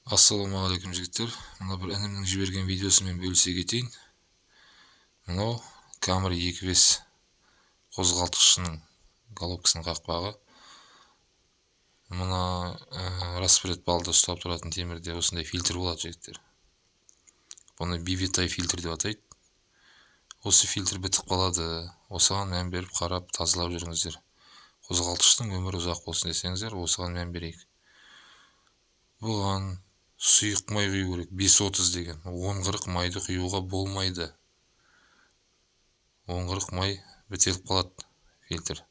Ассалаумағалейкум, жігіттер! Мына бір інімнің жіберген видеосымен бөлісе кетейін. Мынау Camry 2.5 қозғалтқышының головкасының қақпағы. Мына распредвалды ұстап тұратын темірде осындай фильтр болады, жігіттер. Бұны бивитай фильтр деп атайды. Осы фильтр бітіп қалады. Осыған мән беріп, қарап, тазалап жүріңіздер. Қозғалтқыштың өмірі ұзақ болсын десеңіздер, осыған мән берейік. Бұған сұйық май құю керек, 5.30 деген. 10.40 майды құюға болмайды. 10.40 май бітеліп қалады фильтр.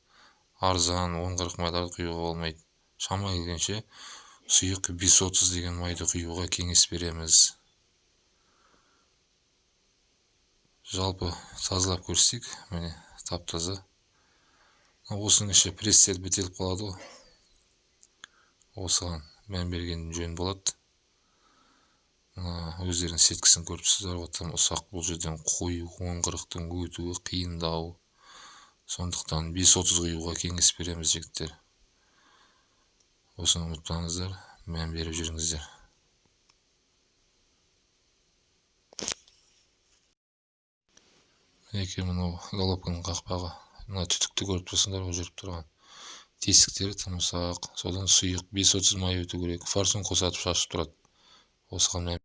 Арзан 10.40 майларды құюға болмайды. Шама келгенше сұйық 5.30 деген майды құюға кеңес береміз. Жалпы тазалап көрсек, міне, тап-таза. Осының іші пресстер бітеліп қалады ғой. Осыған мән берген жөн болады. Мына өздерінің сеткісін көріп тұрсыздар ғой, тым ұсақ, бұл жерден қою 10.40-тың өтуі қиындау. Сондықтан 5.30 құюға кеңес береміз, жігіттер. Осыны ұмытпаңыздар, мән беріп жүріңіздер. Мінекей, мынау головканың қақпағы. Мына түтікті көріп тұрсыңдар ғой, жүріп тұрған. Тесіктері тым ұсақ. Содан сұйық 5.30 май өту керек. Форсунка ұсатып шашып тұрады. Осыған мән